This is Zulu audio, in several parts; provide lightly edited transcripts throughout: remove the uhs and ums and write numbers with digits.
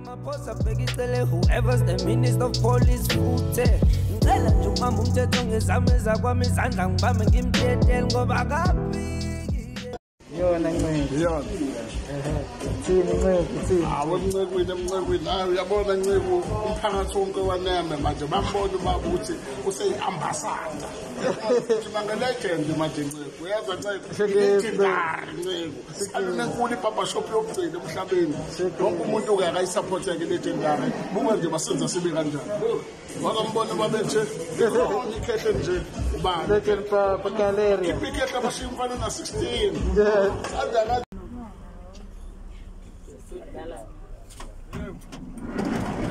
Ramaphosa bhekicele whoever's the minister of police futhe. Ngicela nje ukubamba umthetho ngezami ezakwami izandla ngibambe ngimtetele ngoba akafiki. Yona Nceku. Yona. Thini Nceku, thini. Hawu Ncekwini, Ncekwini. Hayi uyabona Nceku, umphakathi wonke waneme manje bambona ubaba ukuthi useyi-ambassador. Uthi legend manje Nceku. Uyezwa Nceku? Legendary Nceku. Salune enkulu i-barbershop yokugcina emhlabeni. Wonke umuntu-ke akayisupporte-ke i-legendary. Buka nje basenza sibe kanjani. Wakambona babe nje, ikhona ikhehle nje ubani. Legend Papa Galeria. Khipha ikhehle abashiya umfana na-16. Yeah. Sanda.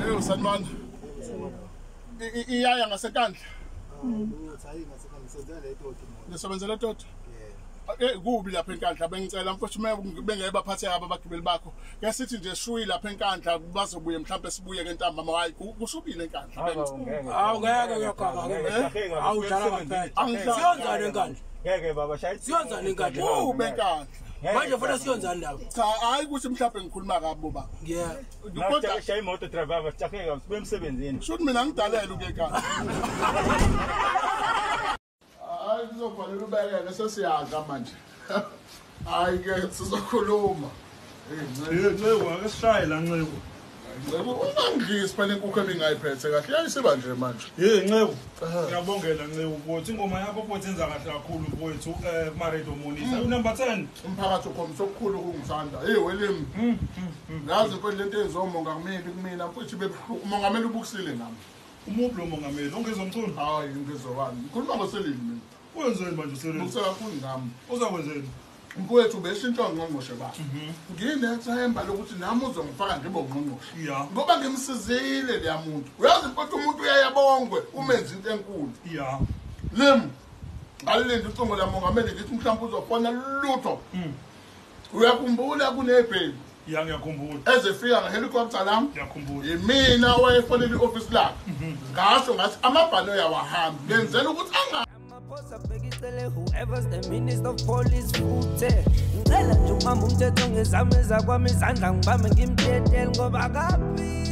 Yebo sanibona. Iyaya ngasenkandla. Nisebenzela eToti? Kubi lapha enkandla bengicela mfowethu bengeke baphathe aba abagibeli bakho. Ke sithi nje shuyi lapha enkandla bazobuye mhlawumbe sibuye ke ntambama hayi kushubile enkandla. Hawu ngeke ngiyagaba. Hawu dlala kaphela. Siyonzani enkandla? Ngeke baba shaya. Siyonzani enkandla? Kubi enkandla. Manje funa siyonzani lapho? Cha hayi ukuthi mhlawumbe ngikhuluma kabi baba. Yeah. Kodwa shaya imoto driver sijaheka sibuye emsebenzini. Shuthi mina ngidalele ukuye enkandla. Hayi kuzofanele ubekeke sesiyadla manje. Hayi ke sizokhuluma. Nceku ake sishaye la Nceku. Nceku ungangidlisi phela inkukhu ebingayiphethe kahle. Yayisiba nje manje. Hey Nceku. Ngiyabongela Nceku mfowethu ingoma yakho mfowethu yenza kahle kakhulu mfowethu kuma Radio Monitor. Unumber 10. Umphakathi ukhombisa okukhulu ukungithanda. Hey welimi. Ngazi mfowethu lento yenziwa umongameli kumina mfowethu bebuhlungu. Umongameli ubukusile nami. Umuphi lo mongameli? Ongezomculo? Hayi ngizowani. Ngikhuluma ngoSelimi mina. Wenzeni manje uSelimi? Ubukise kakhulu ngami. Uzakwenzeni? Mfowethu beshintsha ungqongqoshe bakhe. Nginethemba lokuthi nami uzongifaka ngibe ungqongqoshe. Yeah. Ngoba ngimsizile leya muntu. Uyazi mfowethu umuntu uyayabongwe umenza into enkulu. Yeah. Lim alilinde ucingo lamongameli ngithi mhlawumbe uzofona lutho. Uyakhumbula kunebheli. Ya ngiyakhumbula. Ezefika ngehelicopter lami. Ngiyakhumbula. Yimina owayefonela i-office lakhe. Ngasho ngathi amabhanoyi awahambi. Ngenzela ukuthi anga Ramaphosa bhekicele whoever's the minister of police futhe. Ngicela nje ukubamba umthetho ngezami ezakwami izandla ngibambe ngimtetele ngoba akafiki.